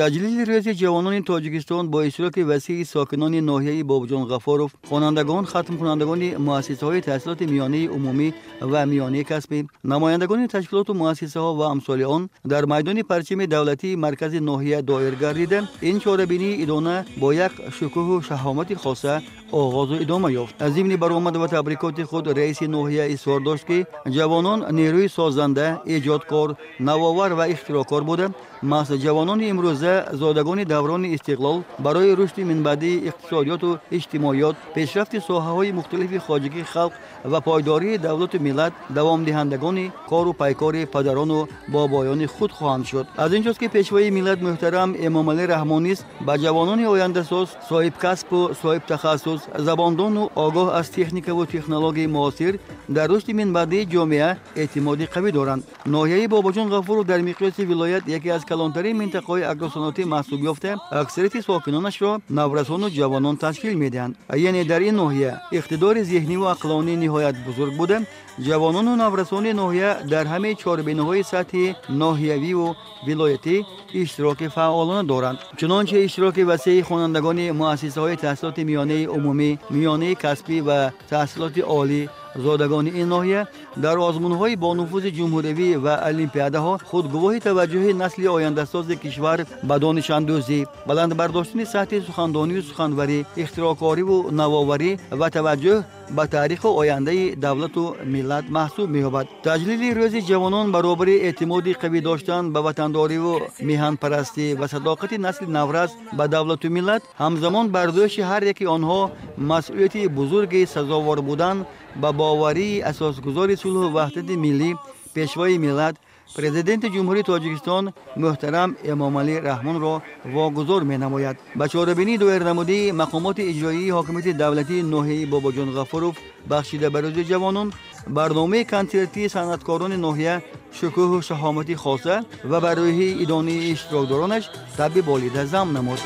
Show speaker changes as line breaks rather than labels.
Таҷлили рӯзи ҷавонони Тоҷикистон бо иштироки васеи сокинони ноҳияи Бобоҷон Ғафуров, хонандагон, хатмкунандагони муассисаҳои таҳсилоти миёнаи умумӣ ва миёнаи касбӣ, намояндагони ташкилоту муассисаҳо ва амсоли он дар майдони парчами давлатии маркази ноҳия доир гардида, ин чорабинии идона бо як шукӯҳу шаҳомати хоса оғозу идома ёфт. Аз зимни баромад ва табрикоти худ раиси ноҳия изҳор дошт, ки ҷавонон нерӯи созанда, эҷодкор, навовар ва ихтироъкор буда, маҳз ҷавонони имрӯза, зодагони даврони истиқлол, барои рушди минбаъдии иқтисодиёту иҷтимоиёт, пешрафти соҳаҳои мухталифи хоҷагии халқ ва пойдории давлату миллат давомдиҳандагони кору пайкори падарону бобоёни худ хоҳанд шуд. Аз ин ҷост, ки пешвои миллат муҳтарам Эмомалӣ Раҳмон низ ба ҷавонони ояндасоз, соҳибкасбу соҳибтахассус, забондону огоҳ аз техникаву технологияи муосир дар рушди минбаъдии ҷомеа эътимоди қавӣ доранд. Ноҳияи Бобоҷон Ғафуров дар миқёси вилоят яке аз калонтарин минтақаҳои агросаноатӣ маҳсуб ёфта, аксарияти сокинонашро наврасону ҷавонон ташкил медиҳанд. Яъне дар ин ноҳия иқтидори зеҳниву ақлонӣ ниҳоят бузург буда, ҷавонону наврасони ноҳия дар ҳамаи чорабиниҳои сатҳи ноҳиявиву вилоятӣ иштироки фаъолона доранд. Чунончи иштироки васеи хонандагони муассисаҳои таҳсилоти миёнаи умумӣ, миёнаи касбӣ ва таҳсилоти олӣ, зодагони ин ноҳия дар озмунҳои бонуфузи ҷумҳуриявӣ ва олимпиадаҳо худ гувоҳи таваҷҷӯҳи насли ояндасози кишвар ба донишандӯзӣ, баланд бардоштани сатҳи сухандонию суханварӣ, ихтироъкориву навоварӣ ва таваҷҷӯҳ ба таъриху ояндаи давлату миллат маҳсуб меёбад. Таҷлили рӯзи ҷавонон баробари эътимоди қавӣ доштан ба ватандориву меҳанпарастӣ ва садоқати насли наврас ба давлату миллат, ҳамзамон бар дӯши ҳар яки онҳо масъулияти бузурги сазовор будан ба боварии асосгузори сулҳу ваҳдати миллӣ, пешвои миллат, Президенти Ҷумҳурии Тоҷикистон муҳтарам Эмомалӣ Раҳмонро вогузор менамояд. Ба чорабинии доирнамудии мақомоти иҷроии ҳокимияти давлатии ноҳияи Бобоҷон Ғафуров бахшида ба рӯзи ҷавонон, барномаи консертии санъаткорони ноҳия шукӯҳу шаҳомати хоса ва ба рӯҳии идонии иштирокдоронаш табъи болида зам намуд.